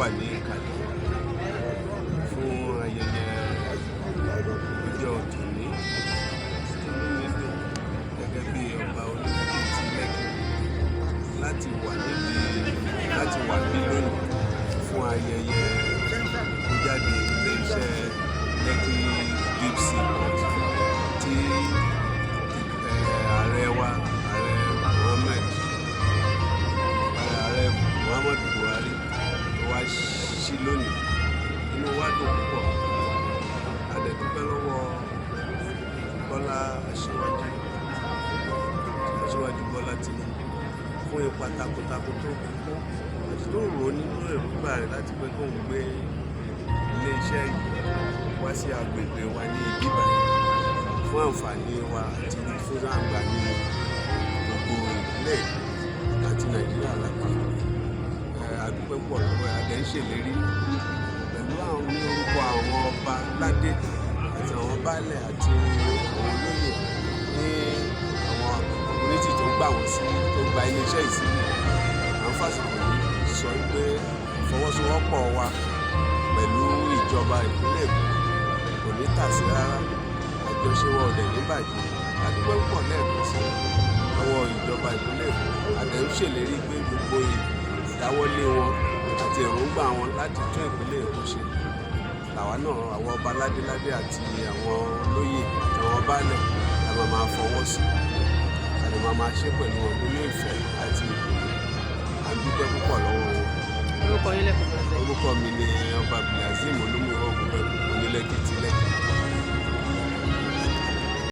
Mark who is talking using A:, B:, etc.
A: Wà ní ìkàlẹ̀ fún ayẹyẹ ọjọ́ tòní. Inú mi dùn gẹ́gẹ́ bí ọba Onílẹ̀kí ti Lẹ́kì láti wà nídìí, láti wà bí lónìí fún ayẹyẹ ìkójáde iléeṣẹ́ Lekki Deep Sea Port tí ààrẹ wa, Ààrẹ Muhammadu Buhari tó wá sí lónìí. Inú wa dùn púpọ̀. A dẹ̀ dúpẹ́ lọ́wọ́ Bọ́lá Aṣíwájú Bọ́lá Tinubu fún ipa takuntakun tó kó àti tó rò ó nínú èròǹgbà rẹ̀ láti pé kóun gbé iléeṣẹ́ yìí wá sí agbègbè wa ní ibi báyìí fún àǹfààní wa àti fún àǹfààní gbogbo ìpínlẹ̀ Èkó àti Nàìjíríà lápapọ̀. A dúpẹ́ pọ̀ lọ́wọ́ ẹ̀. A dẹ̀ ń ṣèlérí pẹ̀lú àwọn ní orúkọ àwọn ọba ládé àti àwọn baálẹ̀ àti àwọn olóyè ní àwọn community tó gbà wọ́n sí, tó gba iléeṣẹ́ yìí sílẹ̀. À ń fàsìkò yìí sọ pé ìfọwọ́sowọ́pọ̀ wa pẹ̀lú ìjọba ìpínlẹ̀ Èkó kò ní tàsé rárá, àjọṣe wa ò dẹ̀ ní bàjẹ́. A dúpẹ́ púpọ̀ lẹ́ẹ̀kan sí lọ́wọ́ ìjọba ìpínlẹ̀ Èkó. A dẹ̀ ń ṣèlérí pé gbogbo ìdáwọ́lé wọn àti èròǹgbà wọn láti tún ìpínlẹ̀ Èkó ṣe, làwa náà, àwọn ọba ládéládé àti àwọn olóyè àti àwọn baálẹ̀, la máa máa fọwọ́ sí, a lè máa máa ṣe pẹ̀lú wọn nínú ìfẹ́ àti ìdùnnú. À ń dúpẹ́ púpọ̀ lọ́wọ́ wọn.
B: Orúkọ yín lẹ́kùn rẹ́rẹ́.
A: Orúkọ mi ni Ọba Abdulhazeem Olúmúyìwá Ògúnpẹ̀kun, Onílẹ̀kì ti Lẹ́kì.